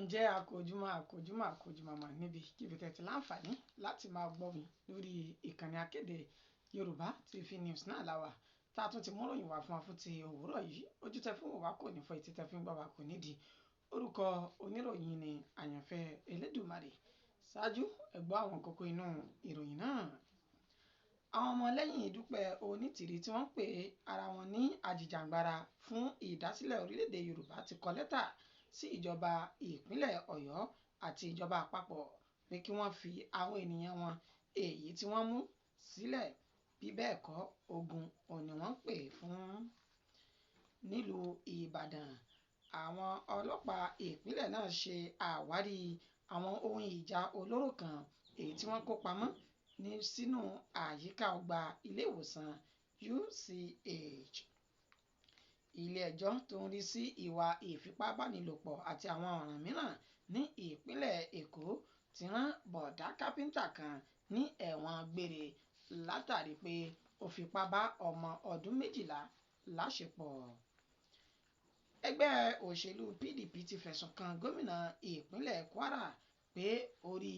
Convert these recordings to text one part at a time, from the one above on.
Ǹjẹ́ àkójúmọ́ àkójúmọ́ àkójúmọ́mọ́ níbi kíbi tẹ́tí láǹfààní láti máa gbọ́ mi lórí ìkànnì akéde Yorùbá TV News náà láwà tá a tún ti múròyìn wá fún wa fún ti òwúrọ̀ yìí. Ojú tẹ fún wa kò ní fọ́, etí tẹ fi ń gbọ́ wa kò nídìí. Orúkọ oníròyìn ni Àyànfẹ́ Elédùmarè. Ṣáájú ẹ gbọ́ àwọn kókó inú ìròyìn náà. Àwọn ọmọlẹ́yìn Dúpẹ́ Onítìrí tí wọ́n ń pè ara wọn ní ajìjàǹgbara fún ìdásílẹ̀ orílẹ̀-èdè Yorùbá ti kọ lẹ́tà sí ìjọba ìpínlẹ̀ Ọ̀yọ́ àti ìjọba àpapọ̀ pé kí wọ́n fi àwọn ènìyàn wọn èyí tí wọ́n mú sílẹ̀, bí bẹ́ẹ̀ kọ́ ogun òun ni wọ́n ń pè fún. Nílùú Ìbàdàn, àwọn ọlọ́pàá ìpínlẹ̀ náà ṣe àwárí àwọn ohun ìjà olóró kan èyí tí wọ́n kó pamọ́ ní sínú àyíká ọgbà iléèwòsàn UCH. Ilé-ẹjọ́ tó ń rí sí ìwà ìfipábánilòpọ̀ àti àwọn ọ̀ràn mìíràn ní ìpínlẹ̀ Èkó ti rán bọ̀dá kápẹ́ńtà kan ní ẹ̀wọ̀n gbére látàrí pé ó fipá bá ọmọ ọdún 12 láṣepọ̀. Ẹgbẹ́ òṣèlú PDP ti fẹ̀sùn kan gómìnà ìpínlẹ̀ Kwara pé orí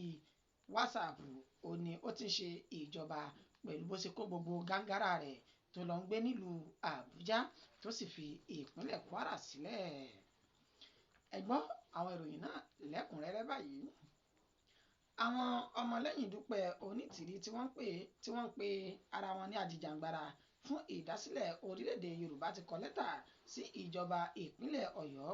wásaàpù ò ní ó ti ń ṣe ìjọba pẹ̀lú bó ṣe kó gbogbo gángárà rẹ̀ tó lọ ń gbé nílùú Àbújá tó sì fi ìpínlẹ̀ Kwara sílẹ̀. Ẹ gbọ́ àwọn ìròyìn náà lẹ́kùnrẹ́rẹ́ báyìí. Àwọn ọmọlẹ́yìn Dúpẹ́ Onítìrí tí wọ́n ń pe ara wọn ní ajìjàǹgbara fún ìdásílẹ̀ orílẹ̀-èdè Yorùbá ti kọ lẹ́tà sí ìjọba ìpínlẹ̀ Ọ̀yọ́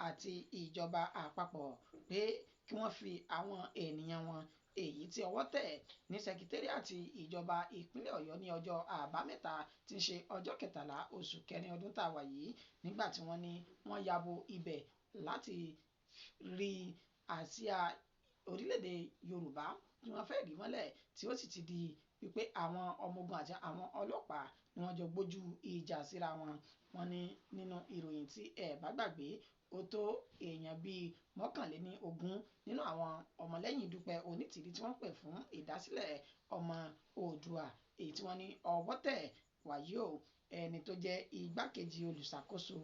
àti ìjọba àpapọ̀ pé kí wọ́n fi àwọn ènìyàn wọn èyí tí ọwọ́ tẹ̀ ní sẹkítẹ́rìàtì ìjọba ìpínlẹ̀ Ọ̀yọ́ ní ọjọ́ Àbámẹ́ta tí ń ṣe ọjọ́ kẹtàlá oṣù kẹrin ọdún tá a wà yìí, nígbà tí wọ́n ní wọ́n ya bo ibẹ̀ láti rí àsíá orílẹ̀-èdè Yorùbá tí wọ́n fẹ́ rí mọ́lẹ̀, tí ó sì ti di wípé àwọn ọmọ ogun àti àwọn ọlọ́pàá ni wọ́n jọ gbójú ìjà síra wọn. Wọ́n ní nínú ìròyìn tí ẹ bá gbàgbé, ó tó èèyàn bíi 21 nínú àwọn ọmọlẹ́yìn Dúpẹ́ Onítìrí tí wọ́n pè fún ìdásílẹ̀ ọmọ Oòduà èyí tí wọ́n ní ọwọ́ tẹ̀ wàyí o. Ẹni tó jẹ́ igbákejì olùṣàkóso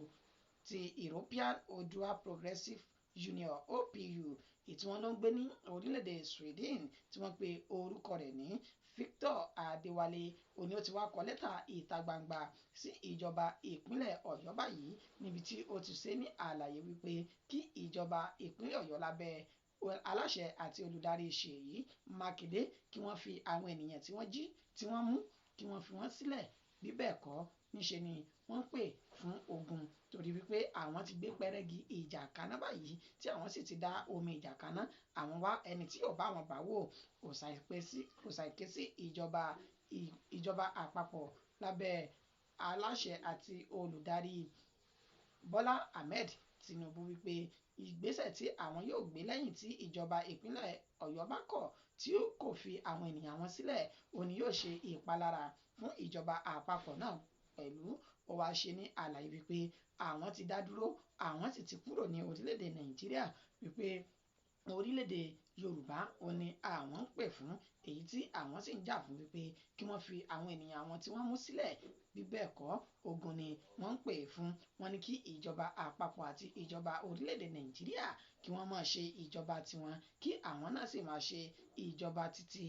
ti European Oòduà Progressive Union OPU èyí tí wọ́n ló ń gbé ní orílẹ̀-èdè Sweden tí wọ́n pe orúkọ rẹ̀ ní Victor Adéwálé òní ó ti wá kọ lẹ́tà ìta gbangba sí ìjọba ìpínlẹ̀ Ọ̀yọ́ báyìí, níbi tí ó ti ṣe ní àlàyé wípé kí ìjọba ìpínlẹ̀ Ọ̀yọ́ lábẹ́ aláṣẹ àti olùdarí Ṣèyí Mákindé kí wọ́n fi àwọn ènìyàn tí wọ́n jí tí wọ́n mú kí wọ́n fi wọ́n sílẹ̀, bí bẹ́ẹ̀ kọ́ níṣe ni wọ́n ń pè fún ogun, torí wípé àwọn ti gbé pẹ́rẹ́gì ìjà kaná báyìí tí àwọn sì ti dá omi ìjà kaná. Àwọn wá ẹni tí yóò bá wọn bá wò kò ṣàìké sí ìjọba àpapọ̀ lábẹ́ aláṣẹ àti olùdarí Bọ́lá Ahmed Tinubu wípé ìgbésẹ̀ tí àwọn yóò gbé lẹ́yìn tí ìjọba ìpínlẹ̀ Ọ̀yọ́ bá kọ̀ tí kò fi àwọn ènìyàn wọn sílẹ̀ òun ni yóò ṣe ìpalára fún ìjọba àpapọ̀ náà pẹ̀lú. Ó wáá ṣe ní àlàyé wípé àwọn ti dá dúró, àwọn sì ti kúrò ní orílẹ̀-èdè Nàìjíríà, wípé orílẹ̀-èdè Yorùbá òun ni àwọn ń pè fún, èyí tí àwọn sì ń jà fún wípé kí wọ́n fi àwọn ènìyàn àwọn tí wọ́n mú sílẹ̀, bí bẹ́ẹ̀ kọ́ ogun ni wọ́n ń pè fún. Wọ́n ní kí ìjọba àpapọ̀ àti ìjọba orílẹ̀-èdè Nàìjíríà kí wọ́n máa ṣe ìjọba tiwọn, kí àwọn náà sì máa ṣe ìjọba titi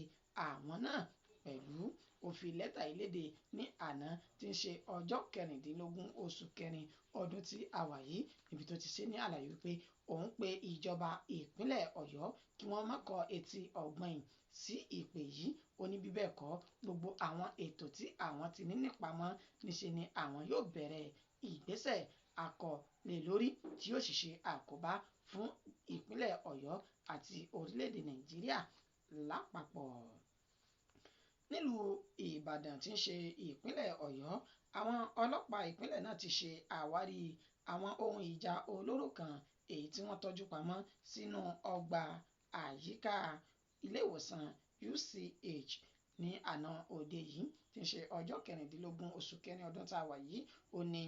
àwọn náà pẹ̀lú. Ó fi lẹ́tà ìléde ní àná tí ń ṣe ọjọ́ 16 oṣù kẹrin ọdún tí a wà yìí, níbi tó ti ṣe ní àlàyé wípé òun pe ìjọba ìpínlẹ̀ Ọ̀yọ́ kí wọ́n má kọ etí ọ̀gbọ̀nyìn sí ìpè yìí. Ó ní bí bẹ́ẹ̀ kọ́ gbogbo àwọn ètò tí àwọn ti ní nípamọ́ níṣe ni àwọn yóò bẹ̀rẹ̀ ìgbésẹ̀ akọlé lórí tí yóò sì ṣe àkóbá fún ìpínlẹ̀ Ọ̀yọ́ àti orílẹ̀-èdè Nàìjíríà lápapọ̀. Nílùú Ìbàdàn tí ń ṣe ìpínlẹ̀ Ọ̀yọ́, àwọn ọlọ́pàá ìpínlẹ̀ náà ti ṣe àwárí àwọn ohun ìjà olóró kan èyí tí wọ́n tọ́jú pamọ́ sínú ọgbà àyíká iléèwòsàn UCH ní àná òde yìí tí ń ṣe ọjọ́ 16 oṣù kẹrin ọdún tá a wà yìí. Ó ní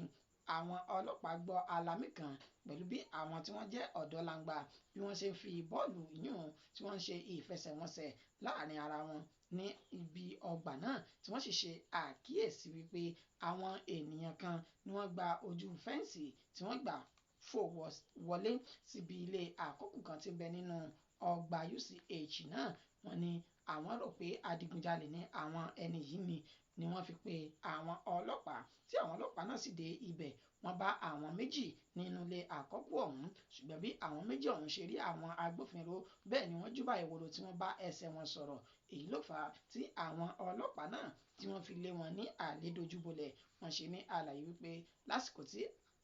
àwọn ọlọ́pàá gbọ́ alamí kan pẹ̀lú bí àwọn tí wọ́n jẹ́ ọ̀dọ́langba bí wọ́n ṣe ń fi bọ́ọ̀lù yún tí wọ́n ń ṣe ìfẹsẹ̀wọnsẹ̀ láàrin ara wọn ní ibi ọgbà náà, tí wọ́n sì ṣe àkíyèsí wípé àwọn ènìyàn kan ni wọ́n gba ojú fẹ́ǹsì tí wọ́n gbà fò wọlé síbi ilé àkọ́kù kan tí ń bẹ nínú ọgbà UCH náà. Wọ́n ní àwọn rò pé adigunjalè ní àwọn ẹni yìí ni wọ́n fi pe àwọn ọlọ́pàá. Tí àwọn ọlọ́pàá náà sì dé ibẹ̀, wọ́n bá àwọn méjì nínú ilé àkọ́kù ọ̀hún. Ṣùgbọ́n bí àwọn méjì ọ̀hún ṣe rí àwọn agbófinró, bẹ́ẹ̀ ni wọ́n júbà ìwòrò tí wọ́n bá ẹsẹ̀ wọn sọ̀rọ̀. Èyí ló fà á tí àwọn ọlọ́pàá náà tí wọ́n fi lé wọn ní àlédojúbolẹ̀. Wọ́n ṣe ní àlàyé wípé lásìkò tí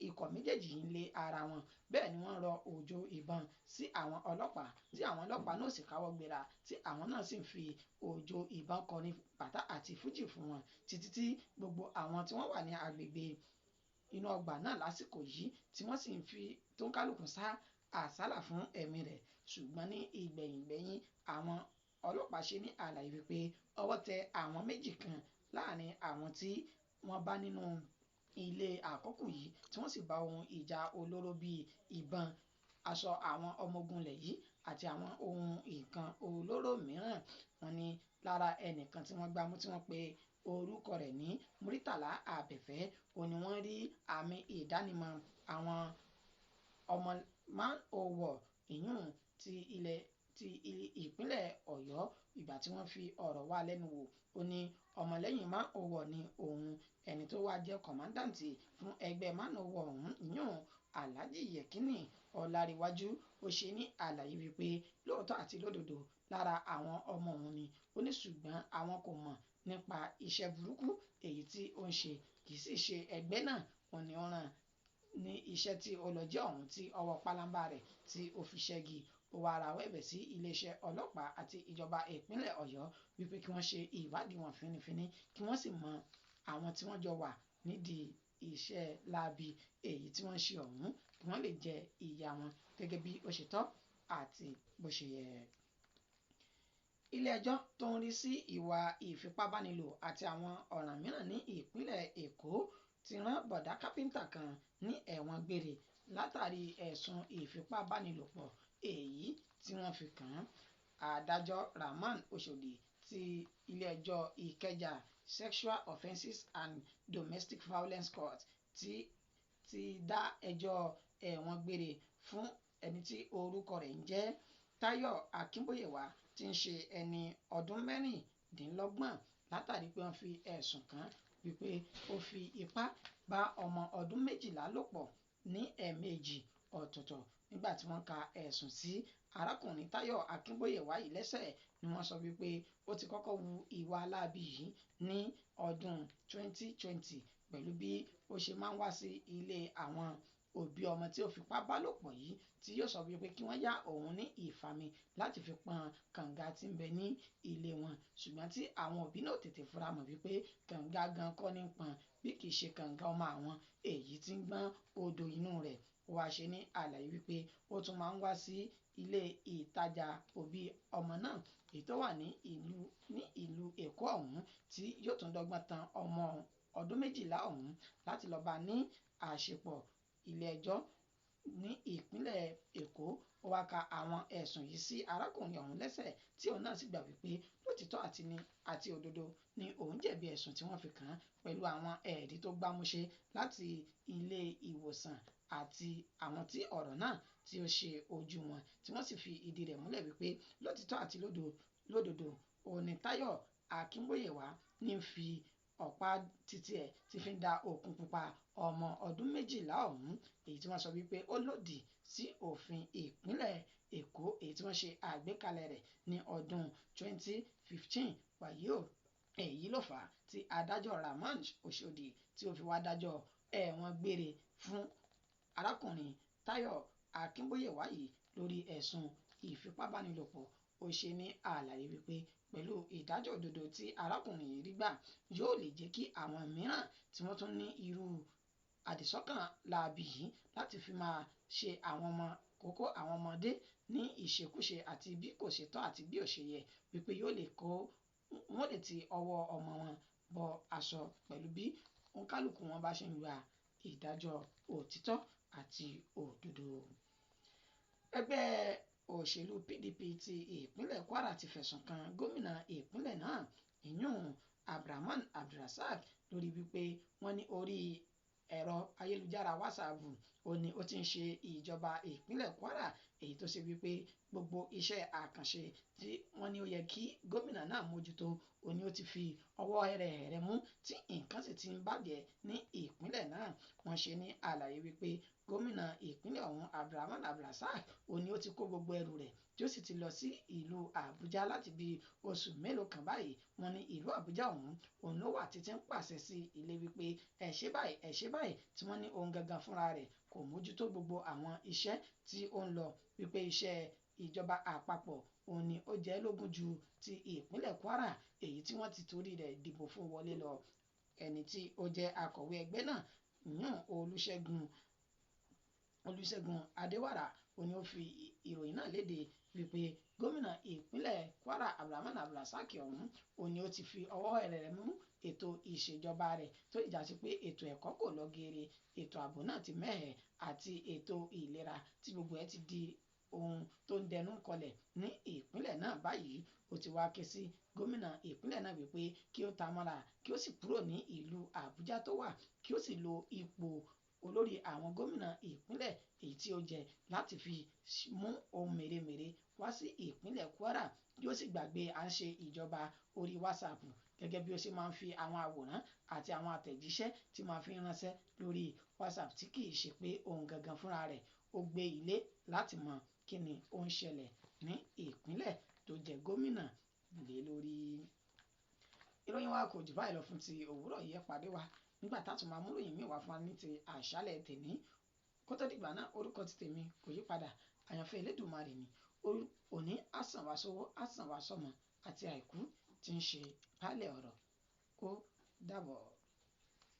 ikọ̀ méjèèjì yìí ń lé ara wọn, bẹ́ẹ̀ ni wọ́n rọ òjò ìbọn sí àwọn ọlọ́pàá, tí àwọn ọlọ́pàá náà sì káwọ́ gbéra, tí àwọn náà sì ń fi òjò ìbọn kọrin bàtà àti fújì fún wọn títí tí gbogbo àwọn tí wọ́n wà ní agbègbè inú ọgbà náà lásìkò yìí tí wọ́n sì ń fi tó ń kálukú sá àsálà fún ẹ̀mí rẹ̀. Ṣùgbọ́n ní ìgbẹ̀yìngbẹ̀yìn, àwọn ọlọ́pàá ṣe ní àlàyé wípé ọwọ́ tẹ àwọn méjì kan láàrin àwọn tí wọ́n bá nínú ilé àkọ́kù yìí, tí wọ́n sì bá ohun ìjà olóró bíi ìbọn, aṣọ àwọn ọmọ ogun ilẹ̀ yìí àti àwọn ohun nǹkan olóró mìíràn. Wọ́n ní lára ẹnìkan tí wọ́n gbá mú tí wọ́n pe orúkọ rẹ̀ ní Muritàlá Àbẹ̀fẹ́, òun ni wọ́n rí àmì ìdánimọ̀ àwọn ọmọ Man O War ìyún ti ilẹ̀ ti ìpínlẹ̀ Ọ̀yọ́. Ìgbà tí wọ́n fi ọ̀rọ̀ wá lẹ́nu wò, ó ní ọmọlẹ́yìn Man O War ni òun. Ẹni tó wá jẹ́ kọ̀mọ́dáǹtì fún ẹgbẹ́ Man O War ọ̀hún, ìyún Alhaji Yekini Ọláríwájú, ó ṣe ní àlàyé wípé lóòótọ́ àti lódodo lára àwọn ọmọ òun ni. Ó ní ṣùgbọ́n àwọn kò mọ̀ nípa iṣẹ́ burúkú èyí tí ó ń ṣe, kì í sì ṣe ẹgbẹ́ náà òun ni ó rán ní iṣẹ́ tí ó lọ jẹ́ ọ̀hún tí ọwọ́ pálábá rẹ̀ tí ó fi ṣẹ́gi. Ó wá rawọ́ ẹ̀bẹ̀ sí iléeṣẹ́ ọlọ́pàá àti ìjọba ìpínlẹ̀ Ọ̀yọ́ wípé kí wọ́n ṣe ìwádìí wọn fínífíní, kí wọ́n sì mọ àwọn tí wọ́n jọ wà nídìí iṣẹ́ láabi èyí tí wọ́n ṣe ọ̀hún, kí wọ́n lè jẹ ìyà wọn gẹ́gẹ́ bí ó ṣe tọ́ àti bó ṣe yẹ. Ilé-ẹjọ́ tó ń rí sí ìwà ìfipábánilò àti àwọn ọ̀ràn mìíràn ní ìpínlẹ̀ Èkó ti rán bọ̀dá kápẹ́ńtà kan ní ẹ̀wọ̀n gbére látàrí ẹ̀sùn ìfipábánilòpọ̀ èyí tí wọ́n fi kàn án. Adájọ́ Rahman Oshodi ti ilé-ẹjọ́ Ìkẹjà Sexual Offences and Domestic Violence Court ti dá ẹjọ́ ẹ̀wọ̀n gbére fún ẹni tí orúkọ rẹ̀ ń jẹ́ Táyọ̀ Akínbóyèwá, tí ń ṣe ẹni ọdún 26, látàrí pé wọ́n fi ẹ̀sùn kàn án wípé ó fi ipá bá ọmọ ọdún 12 lò pọ̀ ní ẹ̀ẹ̀mejì ọ̀tọ̀ọ̀tọ̀. Nígbà tí wọ́n ka ẹ̀sùn sí arákùnrin Táyọ̀ Akínbóyèwá yìí lẹ́sẹ̀, ni wọ́n sọ wípé ó ti kọ́kọ́ hu ìwà láabi yìí ní ọdún 2020 pẹ̀lú bí ó ṣe máa ń wá sí ilé àwọn òbí ọmọ tí ó fipá bá lò pọ̀ yìí, tí yóò sọ wípé kí wọ́n yá òun ní ìfami láti fi pọn kànga tí ń bẹ ní ilé wọn. Ṣùgbọ́n tí àwọn òbí náà tètè fura mọ̀ wípé kànga gan kọ́ ní pọn, bí kì í ṣe kànga ọmọ àwọn èyí tí ń gbọ́n odò inú rẹ̀. Ó wá ṣe ní àlàyé wípé ó tún máa ń wá sí ilé ìtajà òbí ọmọ náà èyí tó wà ní ìlú Èkó ọ̀hún, tí yóò tún dọ́gbọ́n tan ọmọ ọdún 12 ọ̀hún láti lọ́ọ́ bá ní àṣepọ̀. Ilé-ẹjọ́ ní ìpínlẹ̀ Èkó ó wá ka àwọn ẹ̀sùn yìí sí arákùnrin ọ̀hún lẹ́sẹ̀, tí òun náà sì gbà wípé lótìtọ́ àti òdodo ni òun jẹ̀bi ẹ̀sùn tí wọ́n fi kàn án pẹ̀lú àwọn ẹ̀rí tó gbámúṣé láti ilé ìwòsàn àti àwọn tí ọ̀rọ̀ náà tí ó ṣe ojú wọn, tí wọ́n sì fi ìdí rẹ̀ múlẹ̀ wípé lótìtọ́ àti lódodo òun ni Táyọ̀ Akínbóyèwá ní fi ọ̀pá títí ẹ̀ ti fi ń da òkun pupa ọmọ ọdún 12 ọ̀hún, èyí tí wọ́n sọ wípé ó lòdì sí òfin ìpínlẹ̀ Èkó èyí tí wọ́n ṣe àgbékalẹ̀ rẹ̀ ní ọdún 2015. Wàyí o, èyí ló fà á tí adájọ́ Rahman Oshodi tí ó fi wá dájọ́ ẹ̀wọ̀n gbére fún arákùnrin Táyọ̀ Akínbóyèwá yìí lórí ẹ̀sùn ìfipábánilòpọ̀. Ó ṣe ní àlàyé wípé pẹ̀lú ìdájọ́ òdodo tí arákùnrin yìí rí gbà yóò lè jẹ́ kí àwọn mìíràn tí wọ́n tún ní irú àdìsọ́kàn láabi yìí láti fi máa ṣe àwọn ọmọ kókó àwọn ọmọdé ní ìṣekúṣe àti bí kò ṣe tọ́ àti bí ò ṣe yẹ, wípé yóò lè kó wọ́n lè ti ọwọ́ ọmọ wọn bọ aṣọ pẹ̀lú bí òǹkálùkù wọn bá ṣe ń gba ìdájọ́ òtítọ́ àti òdodo. Ẹgbẹ́ òṣèlú PDP ti ìpínlẹ̀ Kwara ti fẹ̀sùn kan gómìnà ìpínlẹ̀ náà, ìyún Abdulrahman Abdulrasaq, lórí wípé wọ́n ní orí Ẹ̀rọ ayélujára WhatsApp ó ní ó ti ń ṣe ìjọba ìpínlẹ̀ Kwara, èyí tó ṣe wípé gbogbo iṣẹ́ àkànṣe tí wọ́n ní ó yẹ kí gómìnà náà mójútó ó ní ó ti fi ọwọ́ rẹ̀ mú tí nǹkan sì ti ń bàjẹ́ ní ìpínlẹ̀ náà. Wọ́n ṣe ní àlàyé wípé gómìnà ìpínlẹ̀ ọ̀hún Abdulrahman Abdulrasaq ó ní ó ti kó gbogbo ẹrù rẹ̀ tí ó sì ti lọ sí ìlú Àbújá láti bí oṣù mélòó kan báyìí. Wọ́n ní ìlú Àbújá ọ̀hún òun ló wà títí ń pàṣẹ sí ilé wípé ẹ ṣe báyìí, ẹ ṣe báyìí, tí wọ́n ní òun gangan fúnra rẹ̀ kò mójútó gbogbo àwọn iṣẹ́ tí ó ń lọ, wípé iṣẹ́ ìjọba àpapọ̀ òun ni ó jẹ́ lógún ju ti ìpínlẹ̀ Kwara èyí tí wọ́n ti torí rẹ̀ dìbò fún wọlé lọ. Ẹni tí ó jẹ́ akọ̀wé ẹgbẹ́ náà yàn Olúṣẹ́gun Adéwàrà ó ní ó fi ìròyìn náà léde wípé gómìnà ìpínlẹ̀ Kwara Abdulrahman Abdulrasaq ọ̀hún ó ní ó ti fi ọwọ́ rẹ̀ mú ètò ìṣèjọba rẹ̀ tó ìjà sí pé ètò ẹ̀kọ́ kò lọ geere, ètò ààbò náà ti mẹ́hẹ̀ àti ètò ìlera tí gbogbo ẹ̀ ti di ohun tó ń dẹnu kọlẹ̀ ní ìpínlẹ̀ náà báyìí. Ó ti wá ké sí gómìnà ìpínlẹ̀ náà wípé kí ó ta mọ́ra kí ó sì kúrò ní ìlú Àbújá tó wà kí ó sì lo ipò olórí àwọn gómìnà ìpínlẹ̀ èyí tí ó jẹ láti fi mú ohun mèremère wá sí ìpínlẹ̀ Kwara, kí ó sì gbàgbé à ń ṣe ìjọba orí WhatsApp gẹ́gẹ́ bí ó ṣe máa ń fi àwọn àwòrán àti àwọn àtẹ̀jíṣẹ́ tí máa fi ránṣẹ́ lórí WhatsApp tí kì í ṣe pé òun gangan fúnra rẹ̀ ó gbé ilé láti mọ kí ni ó ń ṣẹlẹ̀ ní ìpínlẹ̀ tó jẹ gómìnà lé lórí. Ìròyìn wa kò jù báyìí lọ fún ti òwúrọ̀ yìí. Ẹ pàdé wa nígbà tá a tún máa mú ròyìn míì wá fún wa ní ti àṣálẹ́ tèmi. Kó tó dìgbà náà, orúkọ ti tèmi kò yí padà, àyànfẹ́ Elédùmarè ni. Òní àsàn wá sówó, àsàn wá sọ́mọ àti àìkú tí ń ṣe baálẹ̀ ọ̀rọ̀. Ó dàbọ̀.